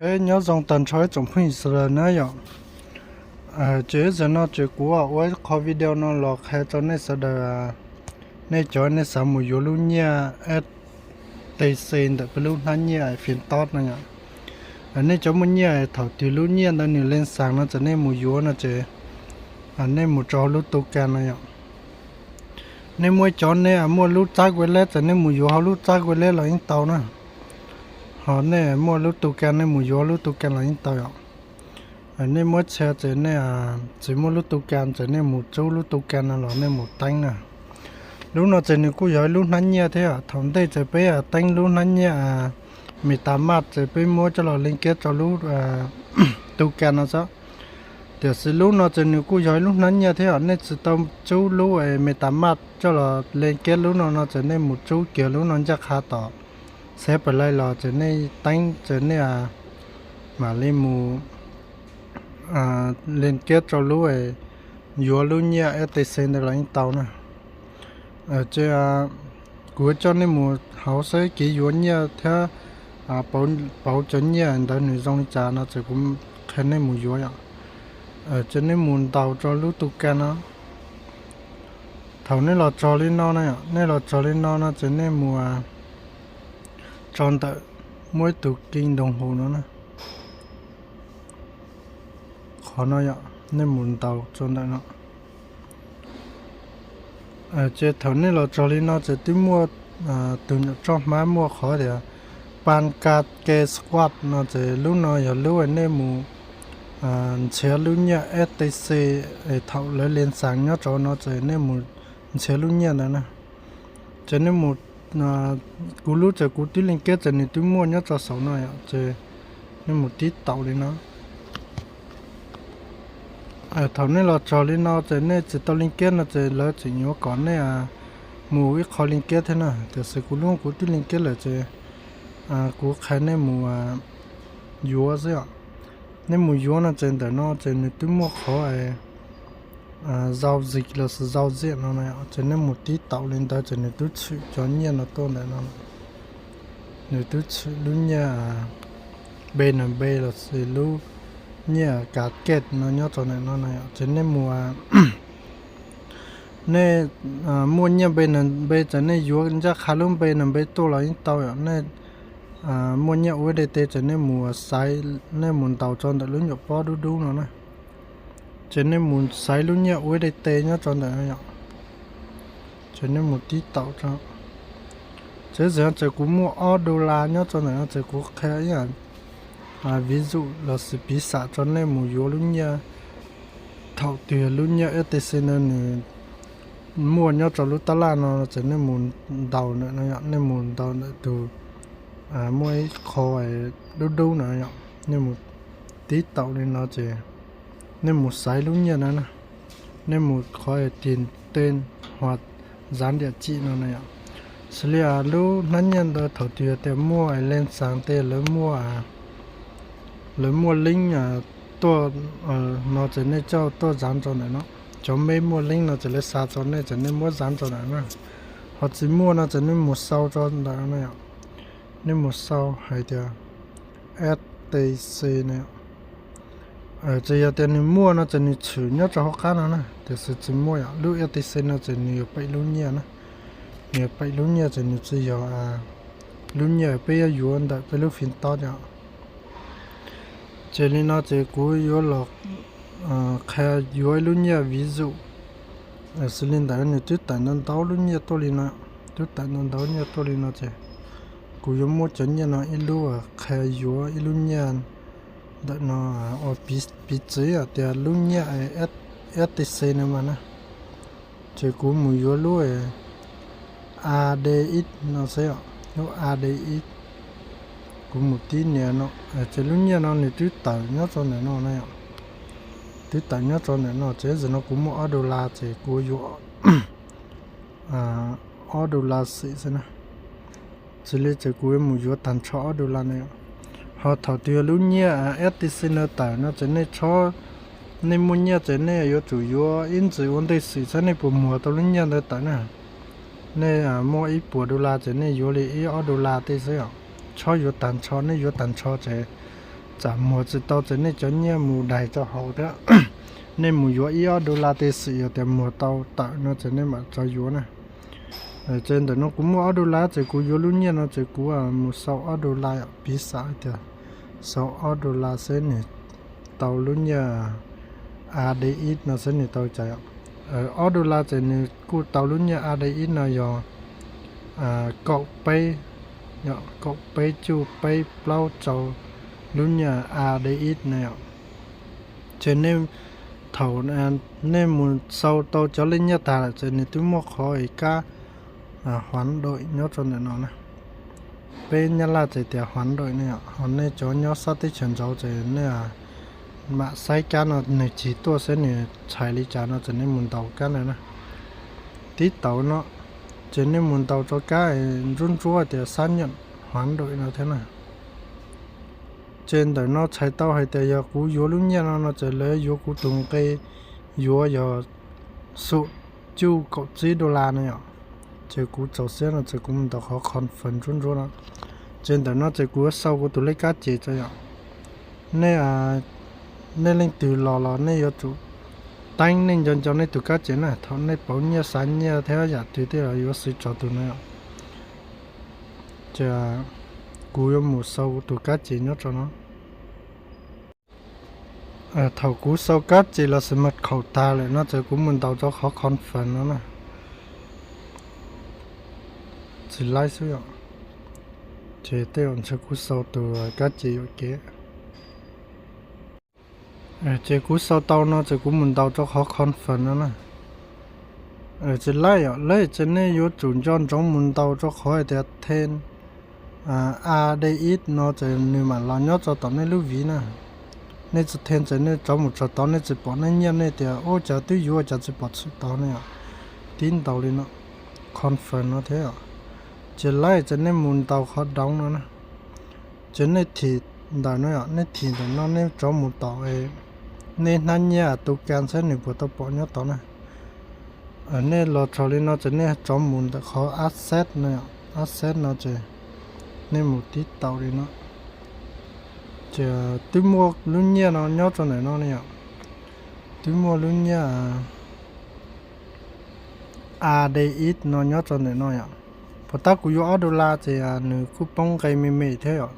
Nyob zoo tag nrho ib tsoom phooj ywg sawv daws na yom. Ces ib zaug no ces kuv ua ib qho video no los qhia rau nej sawv daws, nej cov nej xav mus yuav lub nyiaj F T C ntawm peb lub hnab nyiaj Fintob no yom. Nej cov muaj nyiaj thaum twg lub nyiaj ntawd nws len xas no ces nej mus yuav no ces nej mus rau hauv lub tu kas no yom. Nej muaj cov nej muaj lub tsab wallet ces nej mus yuav hauv lub tsab wallet los yeej tau na. Ho nej muaj lub tu kas nej mus yuav lub tu kas los yeej tau yom. Nej muaj txhia ces nej tsis muaj lub tu kas ces nej mus rub lub tu kas no los nej mus teeb na. Lub no ces nws kuj yog ib lub hnab nyiaj thiab. Thaum ntej ces peb teeb lub hnab nyiaj MetaMask ces peb muab coj los len kiab rau lub tu kas no xwb. Tiam sis lub no ces nws kuj yog ib lub hnab nyiaj thiab, nej tsis tau rub lub MetaMask coj los len kiab lub no no ces nej mus rub kiag lub no ncaj qha tom xev pes lais los ces nej teeb ces nej mam li mus len kiab rau lub yuav lub nyiaj F T C ntawd los yeej tau na. Ces kuv coj nej mus hauv saib kev yuav nyiaj thiab pauv cov nyiaj ntawd nws zoo li cas no ces kuv qhia nej mus yuav yom. Ces nej mus ntaus rau lub tu kas no. Thaum nej los txog li no na, nej los txog li no no ces nej mus tso ntawm muaj ib tug kee ntoo hauv no na. Qhov no yom, nej mus ntaus tso ntawm no. Ces thaum nej los txog li no ces twb muaj tus nyuam roj hmab muaj qhov tias Pancake Swap no ces lub no yog lub nej mus nrhiav lub nyiaj F T C thaum lawv len xas nyob rau no ces nej mus nrhiav lub nyiaj ntawd na. Ces nej mus, kuv lub ces kuv twb len kiab ces nws twb muaj nyob rau saum no yom, ces nej mus tib taum li no. Thaum nej los txog li no ces nej tsis tau len kiab no ces lawv tseem yuav kom nej mus ib qho len kiab thiab na, tiam sis kuv lub kuv twb len kiab lawm ces kuv qhia nej mus yuav xwb os. Nej mus yuav no ces ntawm no ces nws twb muaj qhov zau zis los sis zau ziaj no na, ces nej mus tib taum li ntawd ces nws twb tshwm cov nyiaj no tuaj ntawm no. Nws twb tshwm lub nyiaj B N B los sis lub nyiaj kav kej no nyob rau ntawm no na, ces nej mus, nej muaj nyiaj B N B ces nej yuav ncaj qha lub B N B tuaj los yeej tau yom. Nej muaj nyiaj U S D T ces nej mus xaiv, nej mus ntaus rau ntawm lub nyuam pob dub dub no na. Ces nej mus xaiv lub nyiaj U S D T nyob rau ntawm no yom. Ces nej mus tib taum rau. Ces ib zaug no ces kuv muaj ob dollar nyob rau ntawm no ces kuv qhia ib yam ví dụ los sis piv xam rau nej mus yuav lub nyiaj. Thaum twg lub nyiaj F T C ntawd nws muaj nyob rau lub tab laj no ces nej mus ntaus ntawm no yom, nej mus ntaus ntawm tus muaj ib qho dub dub no yom, nej mus tib taum li no ces nej mus xaiv lub nyiaj no na. Nej mus qhov tias ten hua zav diam tsim no na yom. Xws li lub hnab nyiaj ntawd thaum twg tias muaj len xas tej lawv muaj, lawv muaj link tuaj no ces nej coj tuaj zav rau ntawm no. Cov meb muaj link no ces lawv xa rau nej ces nej muab zav rau ntawm na. Ho tsis muaj no ces nej mus sau rau ntawm no yom. Nej mus sau hais tias F T C na. Ces yog tias nws muaj no ces nws tshwm nyob rau hauv qab no na, tiam sis tsis muaj yom. Lub F T C no ces nws yuav pem lub nyiaj na. Nws yuav pem lub nyiaj ces nws tsis yog lub nyiaj peb yuav yuav ntawm peb lub Fintob yom. Ces li no ces kuv yuav los qhia yuav ib lub nyiaj ví dụ. Xws li ntawd nws twb tawm ntau ntau lub nyiaj tuaj li no, twb tawm ntau ntau nyiaj tuaj li no ces kuv yuav muab cov nyiaj no ib lub qhia yuav ib lub nyiaj ntawm no ua piv txwv tias lub nyiaj F T C no mas na. Ces kuv mus yuav lub A D X no xwb, lub A D X. Kuv mus tib nias no, ces lub nyiaj no nws twb tawm nyob rau ntawm no na yom. Twb tawm nyob rau ntawm no ces zaum no kuv muaj ob dollar ces kuv yuav ob dollar xim xwb na. Xws li ces kuv yuav mus yuav tag nrho ob dollar na yom. Ho thaum twg lub nyiaj F T C no tawm no ces nej txhob, nej muaj nyiaj ces nej yuav tsum yuav ib ntsis ua ntej xwm saib nej puas muag tau lub nyiaj ntawd tawm na. Nej muaj ib puas dollar ces nej yuav li ib ob dollar tej xwb os. Txhob yuav tag nrho, nej yuav tag nrho ces Txawm muag tsis tau ces nej cov nyiaj mus daig rau hauv thiab. Nej mus yuav ib ob dollar tej xwm, yog tias muag tau tawm no ces nej mam rov yuav na. Ces ntawm no kuv muaj ob dollar ces kuv yuav lub nyiaj no ces kuv mus sau ob dollar, piv xam tias sau ob dollar xwb nws tau lub nyiaj ADX no xwb nws tau cas. Ob dollar ces nws kuj tau lub nyiaj ADX no yog kaum peb, kaum peb cuj peb plaub rau lub nyiaj ADX na yom. Ces nej, thaum nej mus sau tau cov lej nyiaj tag lawm ces nws twb muaj qhov kab huav dawm nyob rau ntawm no na. Peb Nyab Laj ces tias huav dawm ne yom, ho nej cov nyob sab teb chaws nraud ces nej mam saib kab no nws cig tuaj xwb nws txhais li cas no ces nej mus ntaus kab ntawd na. Tib taus no ces nej mus ntaus rau kab ntsuab ntsuab tias xab nyam huav dawm no thiab na. Ces ntawm no txhais tau hais tias yog kuv yuav lub nyiaj no no ces lawv yuav kuv tus nqi yuav yog xum cuj kaum tsib dollar no yom. Ces kuv txaus siab no ces kuv mus ntaus qhov confirm ntsuab ntsuab no. Ces ntawm no ces kuv yuav sau kuv tus lej kab ces tso yom. Nej, nej leej twg los los nej yuav tsum teeb nej nco nco nej tus kab ces na, thaum nej pauv nyiaj xav nyiaj thiab yam twg tej los yuav xwv tso tus no yom. Ces kuv yuav mus sau kuv tus kab ces nyob rau no. Thaum kuv sau kab ces los sis mas khaum tag lawm no ces kuv mus ntaus rau qhov confirm no na. Tsis laib xwb yom. Ces tej zaum ntshe kuv sau tus kab ces yuam kev. Ces kuv sau tau no ces kuv mus ntaus rau qhov confirm no na. Tsis laib yom, lawv ces nej yuav tsum nco ntsoov mus ntaus rau qhov hais tias then ADX no ces nws mam los nyob rau tom nej lub viv na. Nej tsis then ces nej rov mus txog tod nej tsis pom nej nyiaj nej tias ua cas twb yuav cas tsis pom txhim tod ne yom. Tib ntaus li no, confirm no thiab yom. Ces laib ces nej mus ntaus qhov doov no na. Ces nej thim ntawm no yom, nej thim ntawm no nej rov mus tom nej hnab nyiaj tus kas saib nws puas tau pom nyob tod na. Nej los txog li no ces nej rov mus ntawm qhov asset no, asset no ces nej mus tib taus li no. Ces twb muaj lub nyiaj no nyob rau ntawm no ne yom. Twb muaj lub nyiaj ADX no nyob rau ntawm no yom. Puas tab kuv yuav ob dollar ces nws kuj poob nqe me me thiab yom.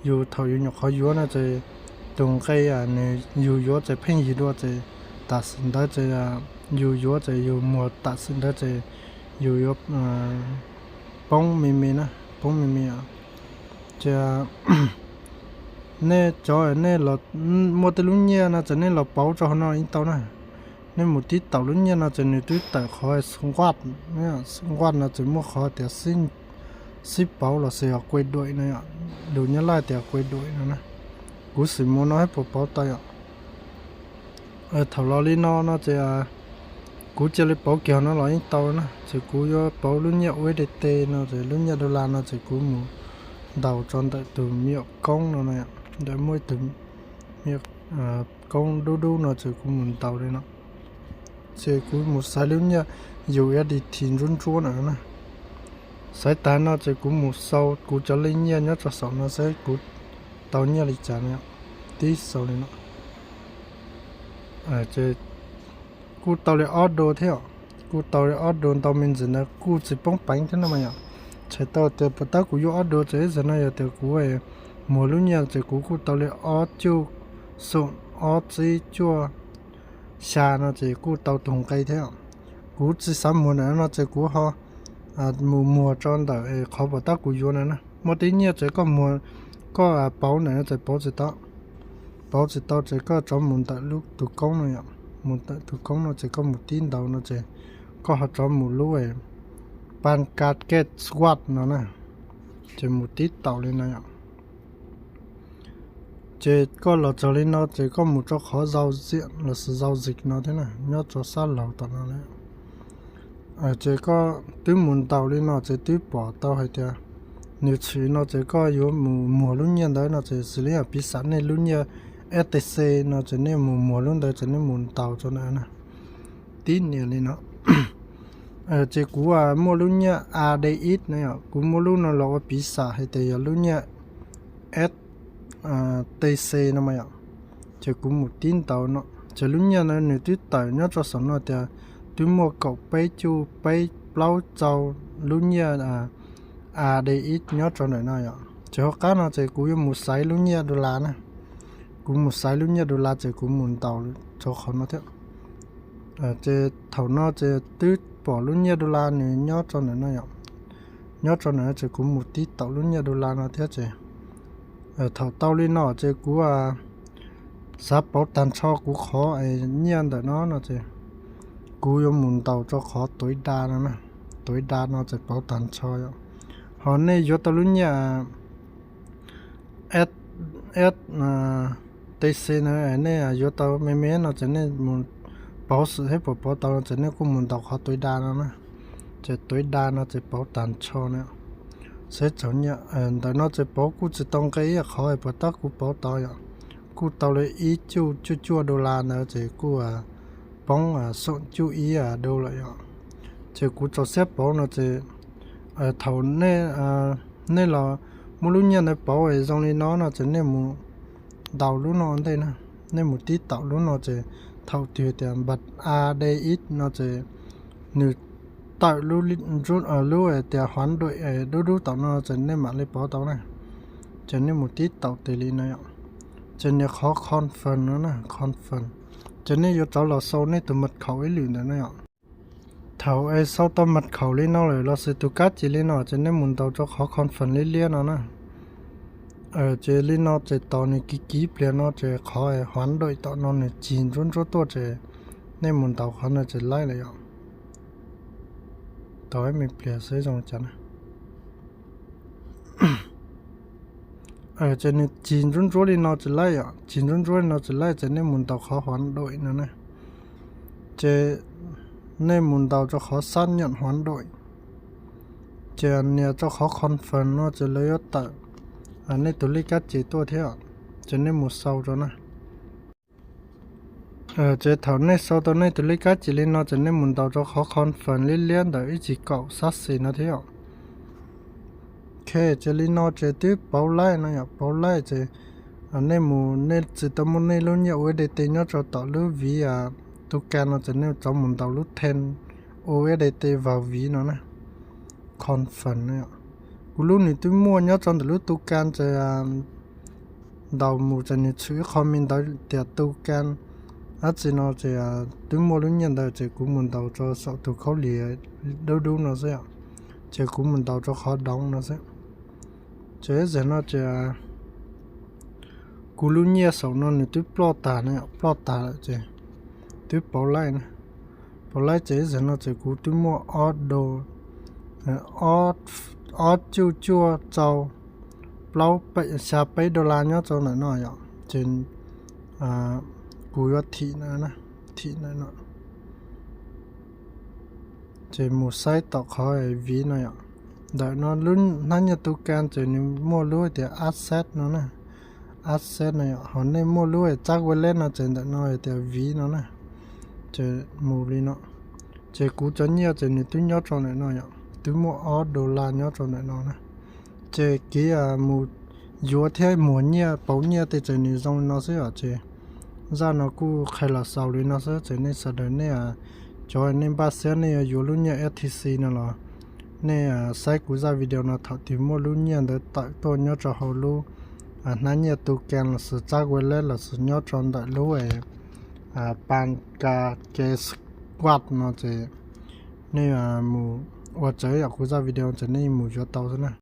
Yus thaum yus nyuam qhuav yuav no ces tus nqe nws yus yuav ces pheej yig dua ces tam sim ntawd ces yus yuav ces yus muag tam sim ntawd ces yus yuav poob me me na, poob me me. Ces nej cov nej muaj tej lub nyiaj no ces nej los pauv rau hauv no ib tau na. Nej mus tib taus lub nyiaj no ces nws twb tawm qhov squad, squad no ces muaj qhov tias sib pauv los sis yog quây đuổi no, lus Nyab Laj tias quây đuổi no na. Kuv xim mus no hab puas pauv tau yom. Thaum los li no no ces kuv cia li pauv kiag no los yeej tau na, ces kuv yuav pauv lub nyiaj USDT no ces lub nyiaj dollar no ces kuv mus ntaus rau ntawm tus me nyuam koob no, ntawm muaj ib tug me nyuam koob dub dub no ces kuv mus ntaus li no. Ces kuv mus xaiv lub nyiaj USDT ntsuab ntsuab na. Xaiv tag no ces kuv mus xau kuv cov lej nyiaj nyob rau saum no saib kuv tau nyiaj li cas no. Tib xau li no. Ces kuj tau li ob dua thiab, kuj tau li ob dua ntau me ntsis ntawd kuj tsis poob peev thiab no mas yom. Txhais tau tias puas tab kuv yuav ob dua ces ib zaug no yog tias kuv muag lub nyiaj ces kuv kuj tau li ob cuj xoom ob tsib cuaj xya no ces kuj tau tus nqe thiab. Kuv tsis xav muag ntawm no ces kuv ho mus muag rau ntawm qhov puas tab kuv yuav na. Muaj tej nyiaj ces koj muag, koj pauv ntawm no ces pauv tsis tau. Pauv tsis tau ces koj rov mus ntawm lub tus koob no yom, mus ntawm tus koob no ces koj mus tib ntaus no ces koj ho rov mus lub Pancake Swap no na, ces mus tib taus li no yom. Ces koj los txog li no ces koj mus rau qhov zau ziam los sis zau zis no thiab na, nyob rau sab laug tom no lawm. Ces koj twb mus ntaus li no ces twb pom tau hais tias nws tshwm no ces koj yuav mus muag lub nyiaj ntawd no ces xws li yog piv xam nej lub nyiaj FTC no ces nej mus muag lub ntawd ces nej mus ntaus rau ntawd na. Tib nias li no. Ces kuv muaj lub nyiaj ADX no yom, kuv muab lub no los ua piv xam hais tias yog lub nyiaj S T C no mas yom. Ces kuv mus tib ntaus no, ces lub nyiaj no nws twb tawm nyob rau saum no tias twb muaj kaum peb cuj peb plaub txau lub nyiaj A D X nyob rau ntawm no yom. Ces hauv qab no ces kuv yuav mus xaiv lub nyiaj dollar na. Kuv mus xaiv lub nyiaj dollar ces kuv mus ntaus rau qhov no thiab. Ces thaum no ces twb pom lub nyiaj dollar nws nyob rau ntawm no yom. Nyob rau ntawm no ces kuv mus tib taum lub nyiaj dollar no thiab ces thaum tau li no ces kuv xav pauv tag nrho kuv qhov nyiaj ntawm no no ces kuv yuav mus ntaus rau qhov tuav da no na. Tuav da no ces pauv tag nrho yom. Ho nej yuav tau lub nyiaj S T C no, nej yuav tau me me no ces nej mus pauv xwm thiab puas pauv tau no ces nej kuj mus ntaus qhov tuav da no na. Ces tuav da no ces pauv tag nrho na. Seb tsav nyiaj ntawm no ces pauv kuj tsis tau nqe ib qhov puas tab kuv pauv tau yom. Kuj tau li ib cuj cuaj cuaj dollar ntawd ces kuj poob xoom cuj ib dollar lawm yom. Ces kuv txaus siab pauv no ces thaum nej los muab lub nyiaj ntawd pauv zoo li no no ces nej mus ntaus lub no ntej na. Nej mus tib taum lub no ces thaum twg tias npaj A D X no ces nws tawm lub tias huav duim dub dub taum no ces nej mam li pauv tau na. Ces nej mus tib taum tes li no yom. Ces nias qhov confirm no na, confirm. Ces nej yuav rov los sau nej tus mật khẩu ib lwm ntawm no yom. Thaum es sau tau mật khẩu li no lawm los sis tus kab cis li no ces nej mus ntaus rau qhov confirm liab liab no na. Ces li no ces tos nws kiv kiv pliag no ces qhov huav duim tom no nws cig ntsuab ntsuab tuaj ces nej mus ntaus qhov no ces laib lawm yom. Tos ib me pliag seb zoo cas na. Ces nws cig ntsuab ntsuab li no ces laib yom, cig ntsuab ntsuab li no ces laib ces nej mus ntaus qhov huav duim no na. Ces nej mus ntaus rau qhov xác nhận huav duim. Ces nias rau qhov confirm no ces lawv yuav tawm nej tus lej kab cis tuaj thiab, ces nej mus sau rau na. Ces thaum nej sau tau nej tus lej kab cis li no ces nej mus ntaus rau qhov confirm liab liab ntawm ib tsib kaum xab xis no thiab. Ok, ces li no ces twb pauv laij no yom, pauv laij ces nej mus nej tsis tau muaj nej lub nyiaj U S D T nyob rau tom lub viv tus ka no ces nej rov mus ntaus lub ten U S D T vas viv no na. Confirm no yom. Kuv lub nws twb muaj nyob rau ntawm lub tus ka ces ntaus mus ces nws tshwm ib qho me ntawv tias tus ka dab tsi no ces twb muaj lub nyiaj ntawd ces kuv mus ntaus rau saum tus khaub lig dub dub no xwb yom. Ces kuv mus ntaus rau qhov doov no xwb. Ces ib zaug no ces kuv lub nyiaj saum no nws twb ploj tag no, ploj tag lawm ces twb pauv laij na. Pauv laij ces ib zaug no ces kuv twb muaj ob do, ob cuj cuaj rau plaub, xya peb dollar nyob rau ntawm no yom. Ces kuv yuav thim na, thim ntawm no. Ces mus saib tom qhov viv no yom. Ntawm no lub hnab nyiaj tus ka ces nws muaj lub tias asset no na. Asset no yom, ho nej muaj lub tsab wallet no ces ntawm no tias viv no na. Ces mus li no. Ces kuv cov nyiaj ces nws twb nyob rau ntawm no yom, twb muaj ob dollar nyob rau ntawm no na. Ces kev mus yuav thiab muag nyiaj pauv nyiaj tej ces nws zoo li no xwb yom. Ces zaj no kuj qhia los xaus li no xwb ces nej sawv daws nej cov nej npaj siab nej yuav yuav lub nyiaj F T C no los nej saib kuv zaj video no thaum twg muaj lub nyiaj ntawd tawm tuaj nyob rau hauv lub hnab nyiaj tus ka los sis tsab wallet los sis nyob rau ntawm lub Pancake Swap no ces nej mus ua tsav yom, kuv zaj video ces nej mus yuav tau xwb na.